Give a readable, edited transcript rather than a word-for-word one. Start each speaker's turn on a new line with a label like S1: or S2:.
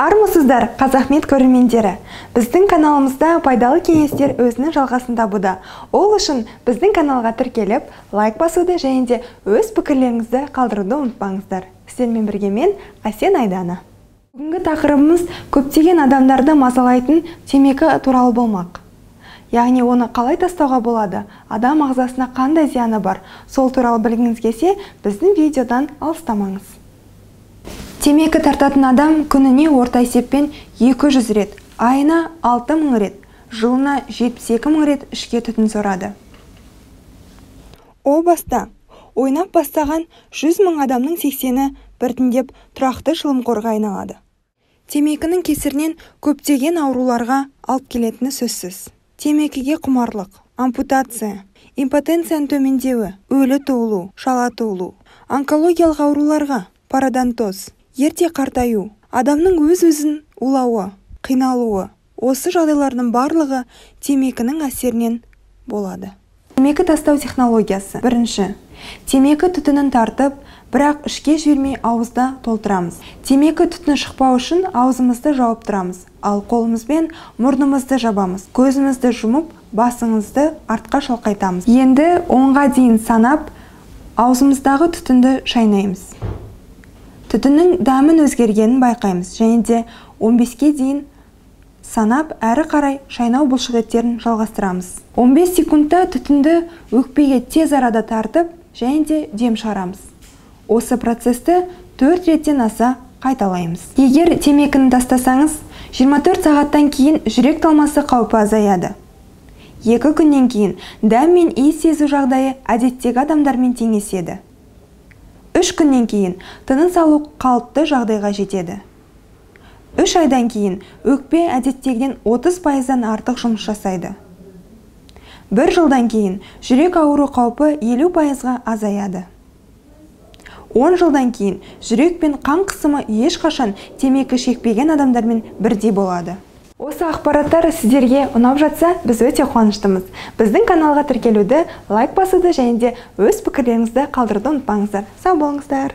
S1: Армысыздар, Қазақмед көрермендері! Біздің каналымызда пайдалы кеңестер өзінің жалғасын табуда. Ол үшін біздің каналға тіркеліп, лайк басуды және де өз пікірлеріңізді қалдыруды ұмытпаңыздар. Сіздермен бірге мен, Асен Айдана. Бүгінгі тақырыбымыз көптеген адамдарды мазалайтын темекі туралы болмақ. Яғни оны қалай тастауға болады, адам ағзасына қандай зияны бар, сол туралы білгіңіз келсе, біздің видеодан алыстамаңыз. Темекі тартатын адам күніне орта есеппен 200 рет, айына 6000 рет, жылына 72000 рет ішке түтін сорады. О баста ойнап бастаған 100 мың адамның 80-і біртіндеп тұрақты шылымқорға айналады. Темекінің кесірінен көптеген ауруларға алып келетіні сөзсіз. Темекіге құмарлық, ампутация, импотенцияның төмендеуі, өлі туылу, шала туылу, онкологиялық ауруларға, пародонтоз, ерте қартаю, адамның өз-өзін улауы, қиналуы. Осы жағдайлардың барлығы темекінің әсерінен болады. Темекі тастау технологиясы. Бірінші, темекі түтінін тартып, бірақ ішке жібермей ауызда толтырамыз. Темекі түтіні шықпау үшін аузымызды жауып тұрамыз, ал қолымызбен мұрнымызды жабамыз. Көзімізді жұмып, басыңызды артқа шалқайтамыз. Енді 10-ға дейін санап, аузымыздағы түтінді шайнаймыз. Түтіннің дәмін өзгергенін байқаймыз және де 15-ке дейін санап, әрі қарай шайнау бұлшықеттерін жалғастырамыз. 15 секундта түтінді өкпеге тез арада тартып, және де дем шығарамыз. Осы процесті 4 реттен аса қайталаймыз. Егер темекіні тастасаңыз, 24 сағаттан кейін жүрек талмасы қаупі азаяды. 2 күннен кейін дәм мен иіс сезу жағдайы әдеттегі адамдармен теңеседі. 3 күннен кейін тыныс алу қалыпты жағдайға жетеді. 3 айдан кейін өкпе әдеттегіден 30%-дан артық жұмыс жасайды. 1 жылдан кейін жүрек ауру қаупі 50%-ға азаяды. 10 жылдан кейін жүрек пен қан қысымы ешқашан темекі шекпеген адамдармен бірдей болады. Осы ақпараттар сіздерге ұнап жатса, біз өте қуаныштымыз. Біздің каналға тіркелуді, лайк басуды және де өз пікірлеріңізді қалдыруды ұмытпаңыздар. Сау болыңыздар!